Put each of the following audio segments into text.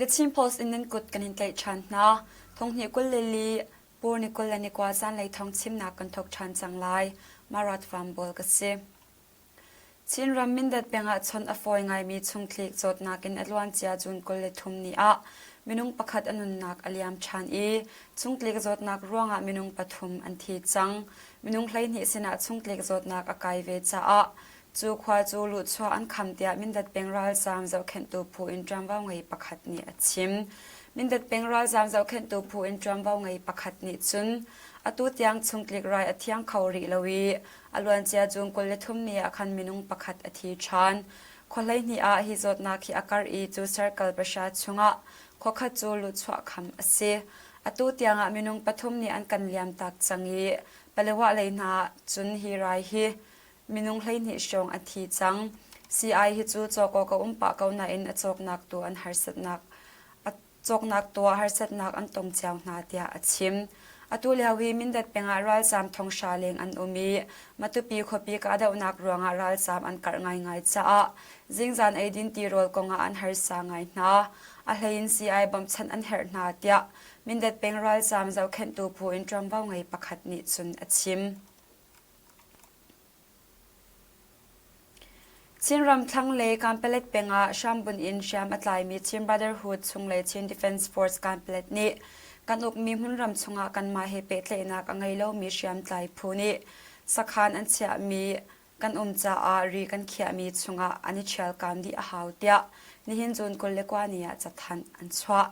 The Chin Post in nan kut kan in tlaih ṭhan hna. Thonghnih 22 Pur ni 21 zanlei thawng chimnak kan thawk ṭhan cang lai. Marat Vam Bawl ka si. Chinram Mindat peng ah chawnh a fawi ngaimi chungtlik zawtnak in a luancia June 23 ni ah minung pakhat a nunnak a liam ṭhan i chungtlik zawtnak ruangah minung pathum an thi cang. Minung 12 sinah chungtlik zawtnak a kai ve caah cu khua cu luhchuah an kham tiah Mindat peng ralzaam zohkhenhtu phu in ṭuanvo ngei pakhat nih a chim. Mindat peng ralzaam zohkhenhtu phu in ṭuanvo ngei pakhat nih cun atu tiang chungtlik rai a thiang kho rih lo i A luancia June 23 ni ah khan minung pakhat a thi ṭhan. Khua 12 ah hi zawtnak hi a karh i cu circle pahra chungah khua khat cu luhchuah kham a si. Atu tiangah minung pathum nih an kan liamtak cang i Palewa lei hna ah cun hi rai hi minung 12 hrawng a thi cang. Sii-ai hi cu cawk awk a um pah ko nain a cawknak tu an harsatnak a cawknak tuah harsatnak an tong cio hna tiah a chim. Atu lio hi Mindat peng ah ralzaam thonghra leng an um i Matupi khuapi kahdohnak ruangah ralzaam an karh ngaingai caah zingzan eidin tirawl kongah an harsa ngai hna. A hleiin sii-ai bawmhchanh an herh hna tiah Mindat peng ralzaam zohkhenhtu phu in ṭuanvo ngei pakhat nih cun a chim. Chinram thlanglei Kanpalet peng ah hrambunh in hriam a tlaimi Chin Brotherhood chunglei Chin Defence Force Kanpalet nih kan ukmi hmunram chungah kanmah he pehtlaihnak a ngei lomi hriamtlai phu nih sakhan an chiahmi kan um caah ri kan khiahmi chungah an i ṭhialkam dih a hau tiah nihin June 29 ni ah cathanh an chuah.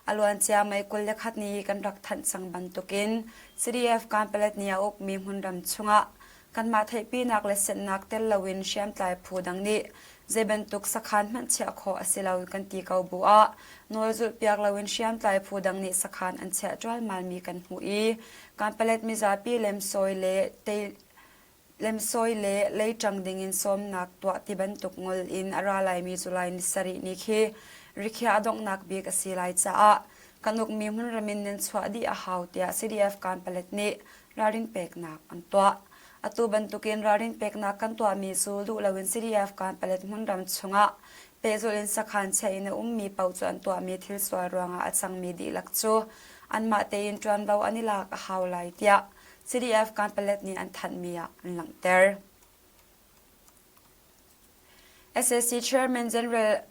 A luancia May 21 ni kan rak thanh cang bantukin CDF Kanpalet nih a ukmi hmunram chungah Kanmah theihpinak le siannak tel loin hriamtlai phu dang nih zei bantuk sakhan hmanh chiah khawh a si lo kan ti ko bu ah nawl zulhpiak loin hriamtlai phu dang nih sakhan an chiah ṭualmalmi kan hmuh i Kanpalet mizapi lemsawi le tei lemsawi le leiṭang dingin sawmnak tuah ti bantuk ngol in a ra laimi July ni sarih ni khi rikhiah a donghnak bik a si lai caah kan ukmi hmunram in nan chuah dih a hau tiah CDF Kanpalet nih ralrin peknak an tuah. Atu bantukin ralrin peknak kan tuahmi cu duh loin CDF Kanpalet hmunram chungah pehzulh in sakhan chiah in a ummi paoh cu an tuahmi thil sual ruangah a cangmi dihlak cu anmah tein ṭuanvo an i lak a hau lai tiah CDF Kanpalet nih an thanhmi ah an langhter. SAC Chairman General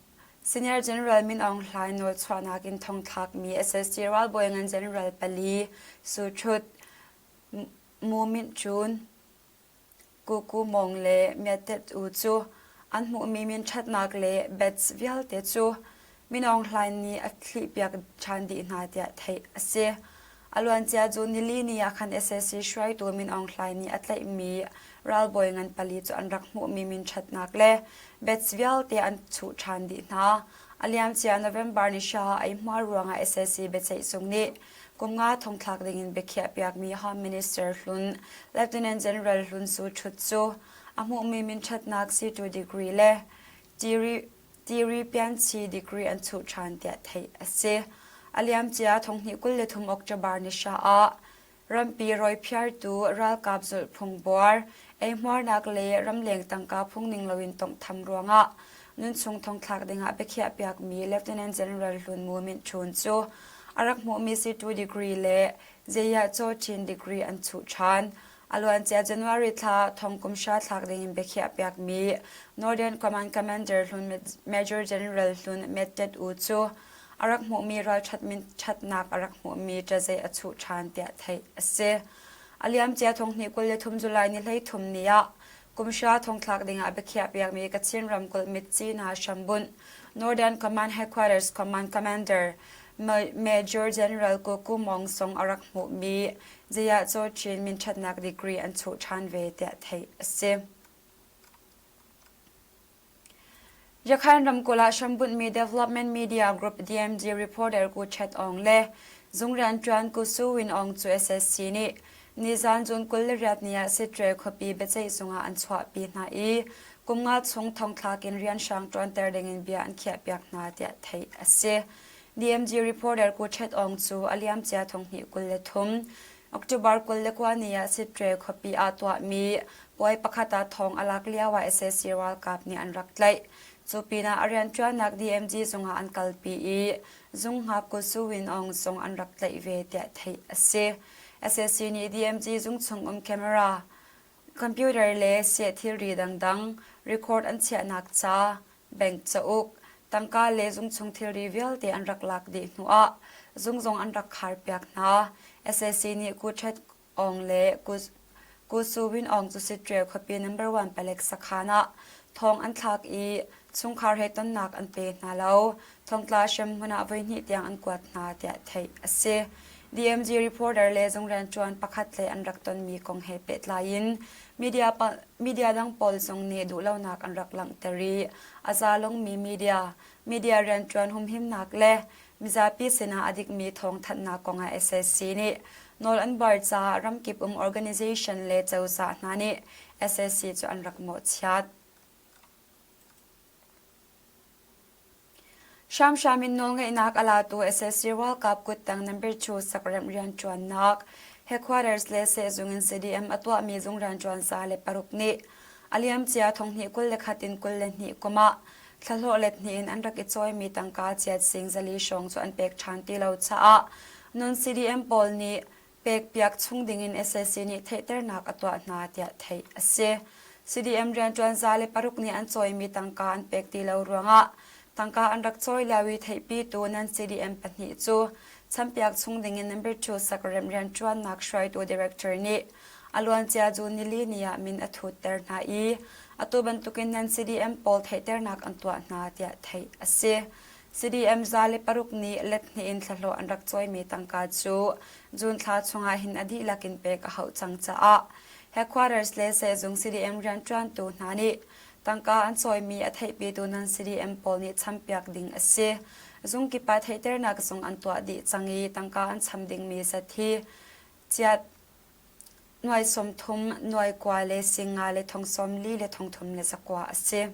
Senior General Min Aung Hlaing nawlchuahnak in thongthlakmi SAC ralbawi ngan General pali Su Htut, Mu Myint Chun, Ku Ku Mawng le Myat Tet U cu an hmuhmi minṭhatnak le bets vialte cu Min Aung Hlaing nih a thlihpiak ṭhan dih hna tiah theih a si. A luancia June nili ni ah khan sac hruaitu Min Aung Hlaing nih a tlaihmi ralbawi ngan pali cu an rak hmuhmi minṭhatnak le bets vialte an chuh ṭhan dih hna. A liamcia November ni hra ah eihmuar ruangah sac biaceih zung nih kum nga thongthlak dingin biakhiahpiakmi Home Minister hlun Lieutenant General Hlun Su Htut cu a hmuhmi minṭhatnak C2 degree le Tiri Pianchi degree an chuh ṭhan tiah theih a si. A liamcia thonghnih 23 October ni hra ah rampi rawiphiartu ralkap zulhphung buar, eihmuarnak le ramleng tangka phungning loin tawnghtham ruangah nunchung thongthlak dingah biakhiah piakmi Lieutenant General Hlun Mu Myint Htun cu a rak hmuhmi C2 degree le Zeiyah Chaw Chin degree an chuh ṭhan. A luancia January thla thong kum hra thlak dingin biakhiah piakmi Northern Command Commander hlun Major General hlun Met Tet U cu a rak hmuhmi ralṭhat minṭhatnak a rak hmuhmi ṭazei a chuh ṭhan tiah theih a si. A liamcia thonghnih 23 July ni 33 ni ah kum hra thongthlak dingah biakhiah piakmi Kachin ramkulh Mitcina hrambunh Northern Command Headquarters Command Commander Major General Ko Ku Mong Song a rak hmuhmi Zeiah Caw Chin minṭhatnak degree an chuh ṭhan ve tiah theih a si. Yakhan ramkulh ah hrambunhmi Development Media Group DMG reporter Ku Chet Aung le zung rianṭuan Ku Su Win Aung cu SSC nih nizan June 28 ni ah Sitre khuapi biaceih zung ah an chuahpi hna i kum nga chung thongthlak in rianhrang ṭuanter dingin bia an khiahpiak hna tiah theih a si. DMG reporter Ku Chet Aung cu a liamcia thonghnih 23 October 29 ni ah Sitre khuapi ah tuahmi puai pakhat ah thong a lak lio ah sac ralkap nih an rak tlaih. Cu pinah a rianṭuannak DMG zungah an kalpi i Zung hngakku Su Win Aung zong an rak tlaih ve tiah theih a si. Sac nih DMG zung chung um camera, computer le seh thilri dangdang record an chiahnak ca, bank cauk, tangka le zung chung thilri vialte an rak lak dih hnuah zung zong an rak kharpiak hna. Sac nih Kutret Aung le Ku Su Win Aung cu Sitrial khuapi number one palek sakhan ah thong an thlak i chungkhar he tonnak an pe hna lo. Thongtla hremhmun ah voihnih tiang an kuat hna tiah theih a si. DMG reporter le zung rianṭuan pakhat le an rak tonmi kong he pehtlai in media, media dang pawl zong nih duhlonak an rak langhter i a za longmi media, media rianṭuan humhimnak le Mizapi sinah a dikmi thawngthanhnak kongah SSC nih nawl an buar caah ramkip um organization le cozah hna nih SSC cu an rak mawhchiat. Hramhram in nawlngeihnak a latu SSC ralkap kuttang number 2 sakremh rianṭuannak headquarters le sehzung in CDM a tuahmi zung rianṭuan 106 nih A liamcia thonghnih 21 in 22 kum ah thlahlawh let hnih in an rak i cawimi tangka chiat sing zali hrawng cu an pek ṭhan ti lo caah non-CDM pawl nih pekpiak chung dingin sac nih theihternak a tuah hna tiah theih a si. CDM rianṭuan 106 nih an cawimi tangka an pek ti lo ruangah tangka an rak cawi lio i theihpitu non-CDM pahnih cu champiak chung dingin number 2 sakremh rianṭuannak hruaitu director nih A luancia June nili ni ah min a thutter hna i atu bantukin nan CDM pawl theihternak an tuah hna tiah theih a si. CDM 106 nih let hnih in thlahlawh an rak cawimi tangka cu June thla chungah hin a dihlak in pek a hauh cang caah headquarters le sehzung CDM rianṭuantu hna nih tangka an cawimi a theihpitu nan CDM pawl nih champiak ding a si. Zung kip ah theihternak zong an tuah dih cang i tangka an cham dingmi zat hi chiat Nuai 30, nuai kua le singa le thong sawm li le thong thum le zakua a si.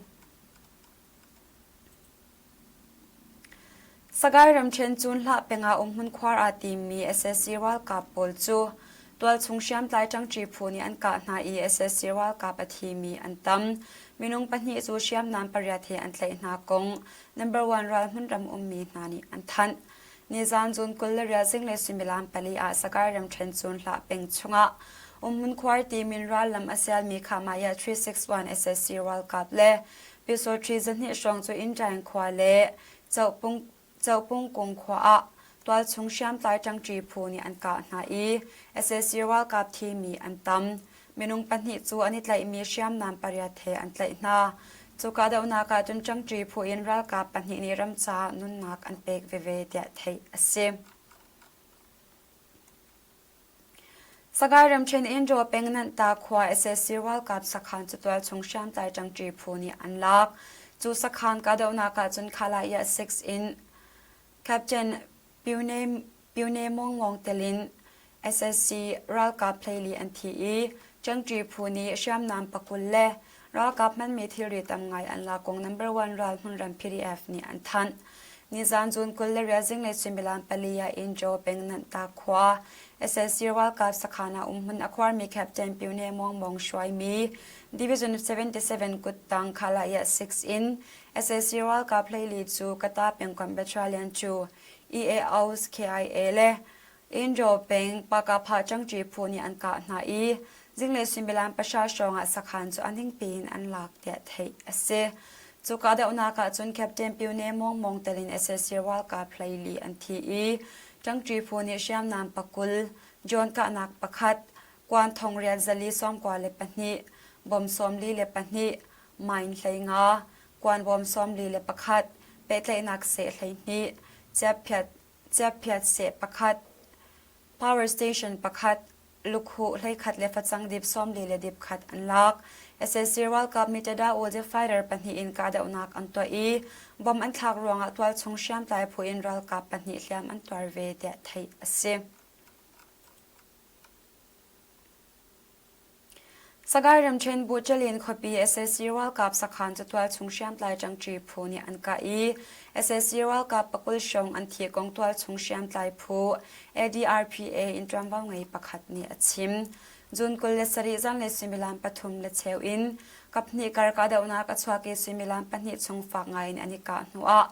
Sagaing ramṭhen cun hlah pengah umhmun khuar aa timmi sac ralkap pawl cu tualchung hriamtlai ṭangṭi phu nih an kah hna i sac ralkap a thimi an tam. Minung pahnih cu hriamnam pariat he an tlaih hna kong number one ralhmun ram ummi hna nih an thanh. Nizaan June 28 zinglei suimilam pali ah Sagaing ramṭhen cun hlah peng chungah umhmun khuar timin rallam a sialmi Khamaya 361 sac ralkap le Pyusawṭhi zahnih hrawng cu Inṭaing khua le Cohpung Cohpungkung khua ah tualchung hriamtlai ṭangṭi phu nih an kah hna i sac ralkap thimi an tam. Minung pahnih cu an i tlaihmi hriamnam pariat he an tlaih hna. Cu kahdohnak ah cun ṭangṭi phu in ralkap pahnih nih ram caah nunnak an pek veve tiah theih a si. Sagaing ramṭhen Indaw peng Nanta khua sac ralkap sakhan cu tualchung hriamtlai ṭangṭi phu nih an lak. Cu sakhan kahdohnak ah cun Khalaya 6 in Captain Pyone Pyone Mawng Mawng tel in sac ralkap hleili an thi i ṭangṭi phu nih hriamnam pakul le ralkap hmanmi thilri tam ngai an lak kong number one ral hmunram PDF nih an thanh. Nizaan June 28 zinglei suimilam pali ah Injo peng Nanta khua sac ralkap sakhan ah umhmun a khuarmi Captain Pyone Mawng Mawng hruaimi Division 77 kuttang Khalaya 6 in sac ralkap hleili cu Kata pengkomh Battalion cu EAOs KIA le Indaw peng Pakapha ṭangṭi phu nih an kah hna i zinglei suimilam pahra hrawngah sakhan cu a ningpi in an lak tiah theih a si. Cu kahdohnak ah cun Captain Pyone Mawng Mawng tel in sac ralkap hleili an thi i ṭangṭi phu nih hriamnam pakul, drone kahnak pakhat, kuan thong riat zali 92, bom 42, mine 15, kuan bawm 41, pehtlaihnak seh 12, chiaphiat Chiaphiat seh pakhat, power station pakhat, lukhuh hleikhat le facang dip sawmli le dip khat an lak. Sac ralkap Mitada Ule fighter pahnih in kahdohnak an tuah i bom an thlak ruangah tualchung hriamtlai phu in ralkap pahnih hliam an tuar ve tiah theih a si. Sagaing ramṭhen Buṭalin khuapi sac ralkap sakhan cu tualchung hriamtlai ṭangṭi phu nih an kah i sac ralkap pakul hrawng an thi kong tualchung hriamtlai phu ADRPA in ṭuanvo ngei pakhat nih a chim. June 27 zanlei suimilam pathum le cheu in kaphnih kar kahdohnak a chuak i suimilam pahnih chung fak ngai in an i kah hnuah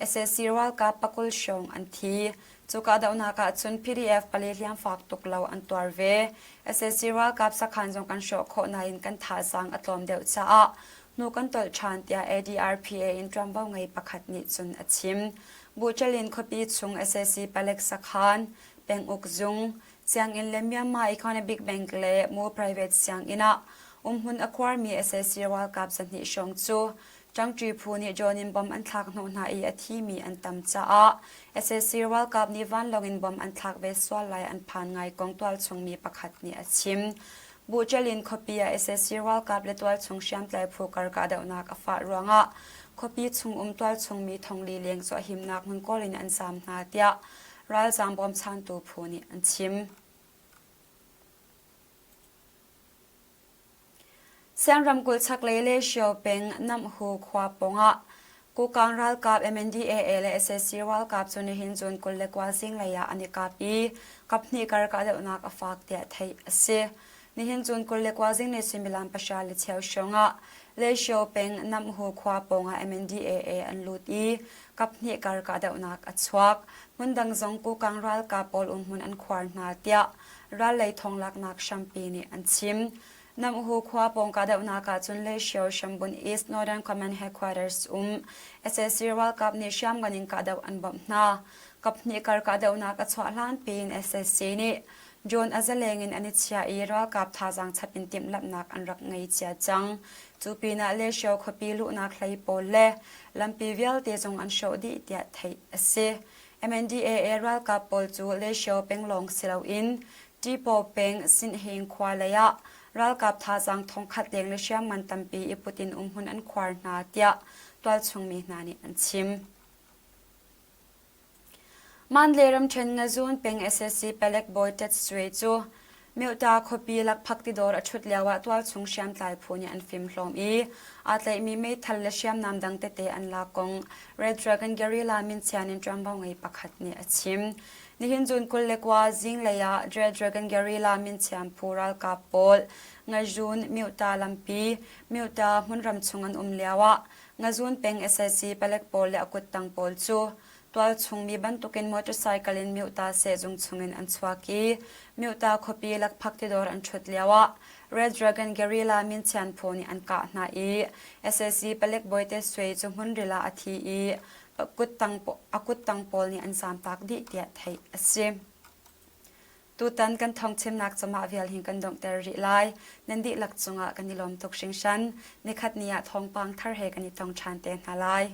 Sac ralkap pakul hrawng an thi. Cu kahdohnak ah cun PDF pali hliam fak tuk lo an tuar ve. Sac ralkap sakhan zong kan hrawh khawh nain kan thazaang a tlawm deuh caah hnu kan tolh ṭhan tiah ADRPA in ṭuanvo ngei pakhat nih cun a chim. Buchalin khuapi chung sac palek sakhan, penguk zung, sianginn le Myanmar Economic Bank le mu private sianginn ah umhmun a khuarmi sac ralkap 200 hrawng cu Ṭangṭi phu nih drone in bomb an thlak hnawh hna i a thimi an tam caah sac ralkap nih vanlawng in bomb an thlak ve sual lai an phan ngai kong tualchung mi pakhat nih a chim. Buhṭelin khuapi ah sac ralkap le tualchung hriamtlai phu kar kahdohnak a fah ruangah khuapi chung um tualchung mi thongli leng cu a himnak hmun kawl in an zaam hna tiah ralzaam bawmchantu phu nih an chim. Siang ramkulh chaklei le Shio peng Namhu khua pawngah Kokang ralkap MNDAA le sac ralkap cu nihin June 29 zinglei ah an i kap i kaphnih kar kahdohnak a fak tiah theih a si. Nihin June 29 zinglei suimilam pahra le cheu hrawng ah Leishio peng Namhu khua pawngah MNDAA an lut i kaphnih kar kahdohnak a chuak. Hmundang zong Kokang ralkap pawl umhmun an khuar hna tiah rallei thonglaknak hrampi nih an chim. Namhu khua pawng kahdohnak ah cun Leishio Shambun East Northern Command Headquarters um sac ralkap nih hriamngan in kahdoh an bawmh hna. Kaphnih kar kahdohnak a chuah hlan piin sac nih drone a zaleng in an i chiah i ralkap thazaang chap in timhlamhnak an rak ngei cia cang. Cu pinah Leishio khuapi luhnak hlei pawl le lampi vialte zong an hrawh dih tiah theih a si. MNDAA ralkap pawl cu Leishio peng lawng si loin Ṭipaw peng Sinhing khua lei ah ralkap thazaang thongkhat leng le hriamngan tampi i put in umhmun an khuar hna tiah tualchung mi hna nih an chim. Mandalay ramṭhen Ngazun peng sac palek bawi Tet Swe cu Myohta khuapi lakphak tidawr a ṭhut lioah tualchung hriamtlai phu nih an fimhlawm i aa tlaihmi meithal le hriamnam dang tete an lak kong Red Dragon Guerrilla minchian in ṭuanvo ngei pakhat nih a chim. Nihin June 29 zinglei ah Red Dragon Guerrilla minchian phu ralkap pawl Ngazun Myohta lampi Myohta hmunram chung an um lioah Ngazun peng sac palek pawl le a kuttang pawl cu Tualchung mi bantukin motorcycle in Myohta sehzung chungin an chuak i Myohta khuapi lakphak tidawr an ṭhut lioah Red Dragon Guerrilla minchian phu nih an kah hna i sac palek bawite Sui cu hmunril ah a thi i a kuttang pawl nih an zaamtak dih tiah theih a si. Tutan kan thawngchimnak cumah vial hin kan donghter rih lai. Nan dihlak cungah kan i lawm tuk hringhran. Nikhat ni ah thawngpang thar he kan i tong ṭhan te hna lai.